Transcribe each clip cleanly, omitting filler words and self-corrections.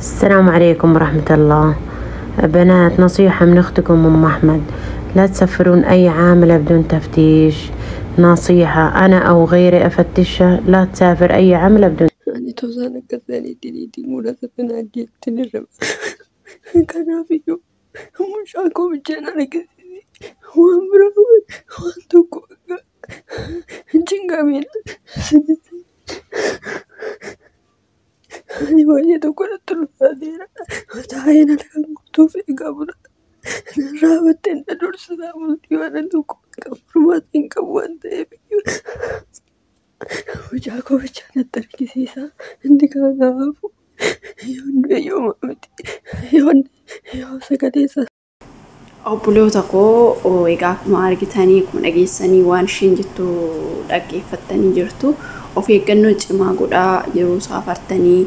السلام عليكم ورحمة الله. بنات، نصيحة من أختكم أم أحمد، لا تسفرون أي عاملة بدون تفتيش. نصيحة أنا أو غيري أفتشها، لا تسافر أي عاملة بدون. Ani tosaan akka isaaniitti niitii muraasa sana ajjeessan irra. Kanaafiyyuu mucaan koo bishaan argisiise waan biraa waan tokko akka cinqameen. Ani baay'ee tokko natti ulfaateera. Taa'een halkan guutuuf eegaa bula. Narraa battee na dursisaa bultii waan tokko akka furmaata hin qabu waan ta'eef. Mucaa koo bichaa natti argisiisa. Inni kanaafu yoon du'e yooma miti. Yoon yoo sagalee isaa. Obboloota koo, egaa akkuma argitanii, akkuma dhageessanii, waan isheen jettu dhaggeeffattanii jirtu. Of eeggannoo cimaa godhaa yeroo saafartanii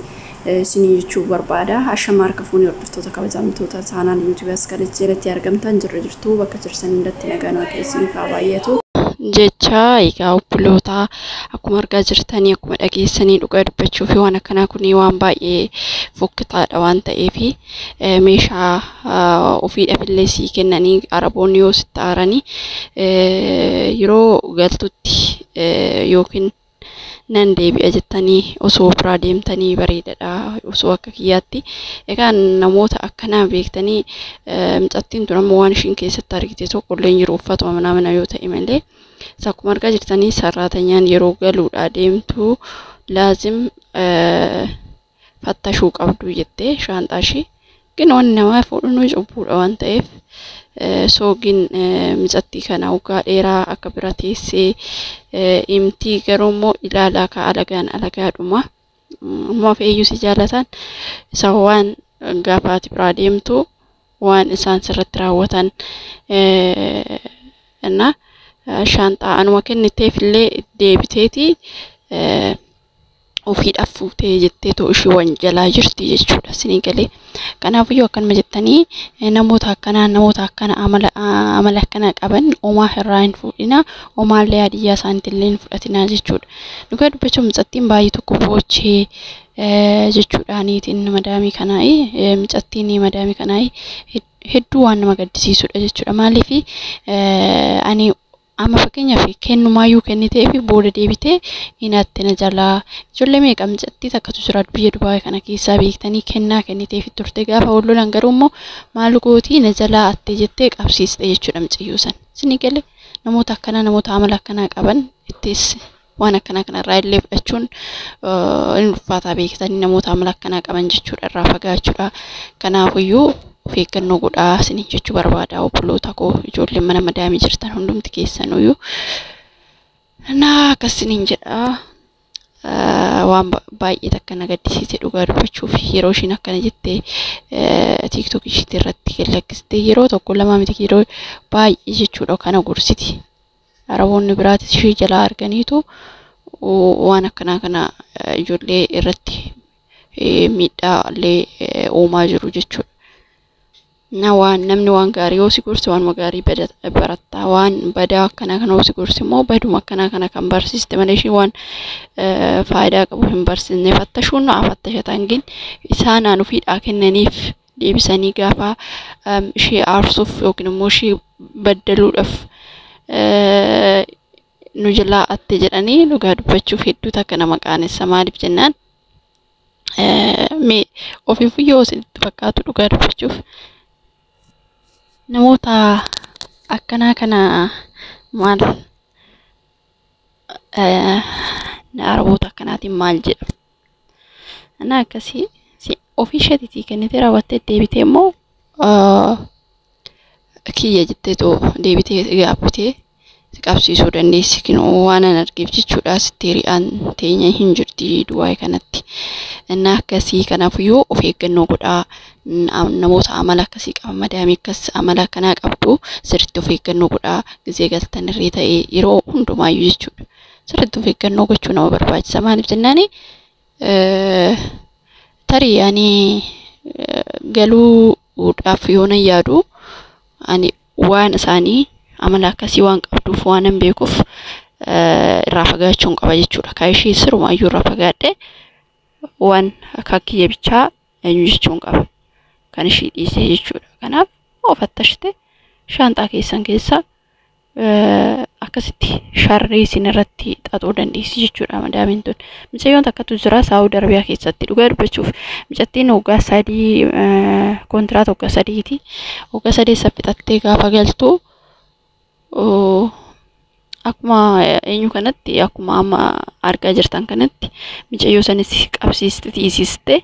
isinii jechuu barbaada. Ashama harka fuunee, hordoftoota kabajamtoota saanaan yuutuubii as kana jalatti argamtan, jirra jirtu, bakka jirtan hundatti nagaan Waaqayyo isiniif haa baay'atu. Jecha egaa obboloota, akkuma argaa jirtanii, akkuma dhageessanii, dhugaa dubbachuu fi waan akkanaa kun waan baay'ee fokkitaadha waan ta'eef, meeshaa ofiidhaaf illee sii kennanii Araboonni yoo sitti aaranii yeroo galtutti yookiin nan deebi'a jettanii osoo biraa deemtanii bareedadha osoo akka kiyyaatti. Egaa namoota akkanaa beektanii, mucattiin tun ammoo waan ishiin keessatti argite tokko illee hin jiru, uffatuma manaa mana yoo ta'e malee. Isa akkuma argaa jirtanii, sarraatanyaan yeroo galuudha deemtu laazim fattashuu qabdu jettee shaanxaa ishii. Gin wanni namaa fuudhu cubbuudha waan ta'eef, soogin mucattii kana waggaa dheeraa akka bira teessee himtii, garuu immoo ilaalaa ka alagaan alagaadhuma. Ammoo feeyyuu si jaalatan isa waan gaafa ati biraa deemtu waan isaan sirratti raawwatan እና shaanxaa anuma kenniteef illee deebiteeti ofiidhaaf fuutee jetteetoo ishii wanjalaa jirti jechuudha isinii galee. Kanaafiyyuu akkanuma jettanii namoota akkanaa, namoota akkana amala akkanaa qaban homaa irraa hin fuudhina, homaallee hadiyyaa isaaniitti illee hin fudhatina jechuudha. Dhugaa dubbachuun mucattiin baay'ee tokko boochee jechuudhaaniitiin madaamii kanaa'i, mucattiin madaamii kanaa'i hedduu waan nama gaddisiisudha jechuudha. Maaliif ani amma fakkeenyaaf kennumaayyuu kennitee fi booda deebitee hinatte na jalaa, ijoollee meeqa, mucattii takkatu jira biyya Dubaay kana keessaa beektanii, kennaa kennitee fi turte, gaafa wal lolan garuu immoo maal gootii, na jalaa atte jettee qabsiiste jechuudha mucayyoo sana. Isinii galee, namoota akkanaa, namoota amala akkanaa qaban ittis waan akkanaa kanarraa illee fudhachuun inni ulfaataa beektanii, namoota amala akkanaa qaban jechuudha irraa fagaachuudha. Kanaafiyyuu of eeggannoo godhaa isiniin jechuu barbaada, obboloota koo, ijoolleen mana madaamii jirtan hundumti keessanuyyuu. Na akkasiniin jedha. Waan baay'ee takka na gaddisiise dhugaa dubbachuuf, yeroo ishiin akkana jettee TikTok ishiitti irratti gad yeroo tokko lama miti, yeroo baay'ee jechuudha kana gorsiti. Araboonni biraatis ishee jalaa arganiitu waan akkanaa kana ijoollee irratti miidhaa illee uumaa jiru jechuudha. Na waan namni waan gaarii yoo si gorse waanuma gaarii barattaa, waan badaa akkanaa kana yoo si gorse immoo baduma akkanaa kana kan barsiiste malee ishee waan faayidaa qabu hin barsiisne. Fattashuun haa fattashatan, gin isaan ofiidhaa kennaniif deebisanii gaafa ishee aarsuuf yookiin immoo ishee baddaluudhaaf nu jalaa atte jedhanii, dhugaa dubbachuuf hedduu takka nama qaanessa. Maaliif jennaan, mee ofiif yoo isinitti fakkaatu, dhugaa dubbachuuf namoota akkanaa kana maal, Araboota akkanaatiin maal jedhamu? Na akkasii ofii isheetiitii kennitee raawwattee deebitee immoo kiyya jetteetoo deebitee gaabbitee si qabsiisuu dandeessi. Kinoo waan an argeef jechuudha, sitti hiriyaan teenya hin jirti Dubaay kanatti. Inni akkasii, kanaafiyyuu of eeggannoo godhaa. Namoota amala akkasii qaban, madaamii akkas amala akkanaa qabdu, sirriitti of eeggannoo godhaa, gizee galtan irree ta'ee yeroo hundumaayyuu jechuudha. Sirriitti of eeggannoo gochuu nama barbaachisa. Maaliif jennaani, tarii ani galuudhaaf yoona yaadu, ani waan isaanii amala akkasii waan qabduuf, waan hin beekuuf irraa fagaachuun qaba jechuudha. Kan ishee sirumaayyuu irraa fagaadhe waan akka kiyya bichaa eenyu jechuun qaba. Kan ishii dhiisee jechuudha. Kanaaf of fattashte shaanxaa keessan keessa akkasitti sharrii isin irratti xaxuu dandeessi jechuudha madaamiin tun. Mucayyoon takkatu jira Saawud Arabiyaa keessatti dhugaa dubbachuuf mucattiin waggaa 3 kontiraata waggaa 3ti. Waggaa 3 fixattee gaafa galtu akkuma eenyu kanatti akkuma amma argaa jirtan kanatti mucayyoo sanis qabsiiste tiisiste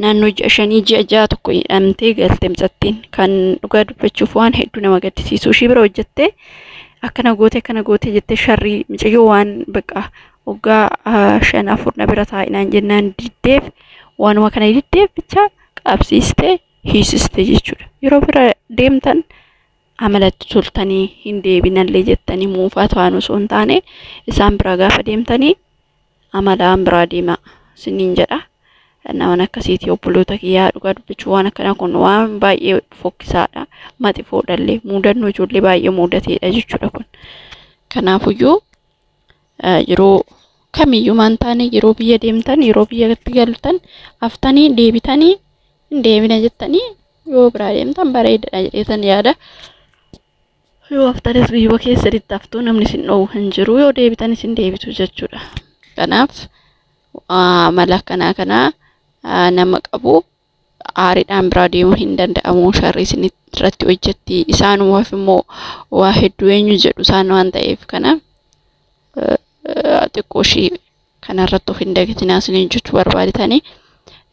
naannoo ji'a 5 ji'a 6 tokko hidhamtee galte mucattiin. Kan dhugaa dubbachuuf waan hedduu nama gaddisiisu ishii bira hojjettee akkana goote jettee sharrii mucayyoo waan bakka waggaa 5 4 na bira taa'inaan jennaan diddeef waanuma kana diddeef bicha qabsiiste hiisiste jechuudha. Yeroo bira deemtan amalatti toltanii hin deebinallee jettanii muufaa ta'an osoo hin taane isaan biraa gaafa deemtanii amalaan biraa deema siniin jedha. Namoonni akkasiitii obboloota kiyyaa dhugaa dubbachuu waan akkanaa kun waan baay'ee fokkisaadha. Maxifoodhallee muudannoo ijoollee baay'ee muudateedha jechuudha kun. Kanaafuyyuu yeroo kamiyyuu maan taane yeroo biyya deemtan yeroo biyyatti galtan haftanii deebitanii hin deebina jettanii yoo biraa deemtan bareedaadha jedheetan yaada. Yoo haftanis biyyuma keessatti haftuu namni isin dhoowwu hin jiru yoo deebitan isin deebitu jechuudha. Kanaaf amala akkanaa kanaa nama qabu aariidhaan biraa deemuu hin danda'amu sharri isin irratti hojjetti isaanumaaf immoo waa hedduu eenyu jedhu isaan waan ta'eef kana xiqqoo ishii kanarratti of hin dagatinaa isiniin jechuu barbaaditanii.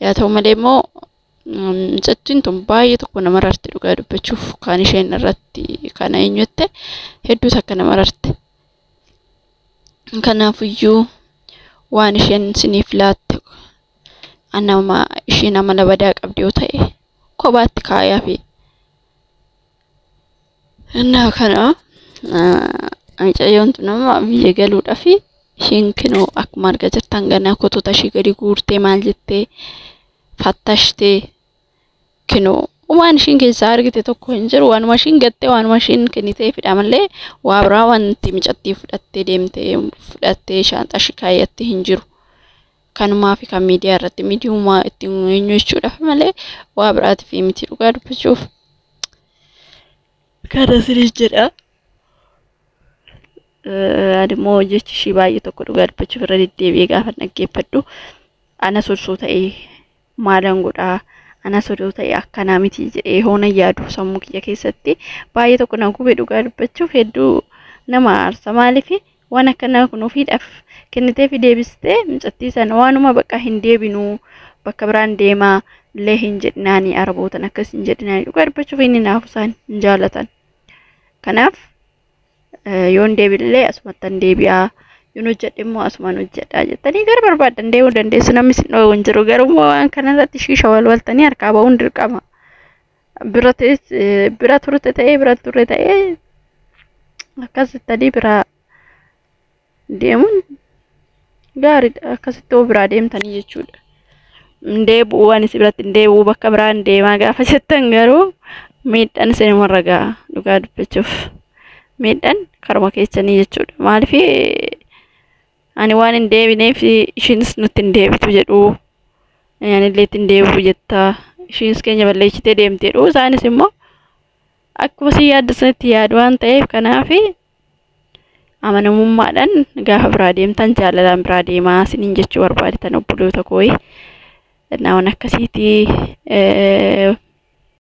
Yaa ta'u malee immoo mucattiin tun baay'ee tokko nama rarti dhugaa dubbachuuf kan isheen irratti kana eenyutte hedduu takka nama rarte. Kanaafiyyuu waan isheen isiniif laatte nama isheen amala badaa qabdi yoo ta'e kophaatti kaayaa fi innaa kana mucayyoon tun amma biyya galuudhaaf isheen kinoo akkuma argaa jirtan ganaa kotota ishee gadi guurtee maal jettee fattashtee kinoo waan isheen keessaa argite tokko hin jiru waanuma isheen gattee waanuma isheen kenniteefidha malee waa biraa wanti mucattii fudhattee deemtee fudhattee shaanxaa ishee kaayyattee hin jiru. Kanumaa fi kan miidiyaa irratti miidiyumaa ittiin eenyu jechuudhaaf malee waa biraatiif miti dhugaa dubbachuuf. Kana sirrii jedha. Ani immoo jechi ishii baay'ee tokko dhugaa dubbachuuf irra deddeebi'ee gaafa dhaggeeffadhu ana osoo ta'ee maalan godhaa ana osoo ta'ee akkanaa miti jedhee hoona yaadu sammuu kiyya keessatti baay'ee tokko na gube dhugaa dubbachuuf hedduu nama aarsa. Maaliif waan akkanaa kun ofiidhaaf kennitee fi deebistee mucattii sana waanuma bakka hin deebinuu bakka biraan deemaa illee hin jedhinaanii arabootan akkas hin jedhinaanii dhugaa dubbachuuf inni naafu isaan hin jaalatan. Kanaaf yoon deebi'illee asumattan deebi'aa yoon hojjedhe immoo asumaan hojjedhaa jettanii gara barbaaddan deemuu dandeessu namni isin dhoowwu hin jiru. Garuu immoo waan kanarratti shiisha walwaltanii harkaa ba'uun dirqama. Bira turte ta'ee bira turre ta'ee akkasittanii bira deemuun gaariidha. Akkasitti hoo biraa deemtanii jechuudha. Hin deebi'u waan isin biratti hin deebi'u bakka biraan deemaa gaafa jettan garuu miidhaan isinumarra ga'a dhugaa dubbachuuf. Miidhaan karuma keessanii jechuudha. Maaliif ani waan hin deebineef ishiinis nutti hin deebitu jedhu anillee itti hin deebi'u jetta ishiinis keenya balleessitee deemteedhu isaanis immoo akkuma si yaaddu sanitti yaadu waan ta'eef kanaaf amanamummaadhaan gaafa biraa deemtan jaalalaan biraa deemaa isiniin jechuu barbaaditan obboloota koo. Namoonni akkasiitii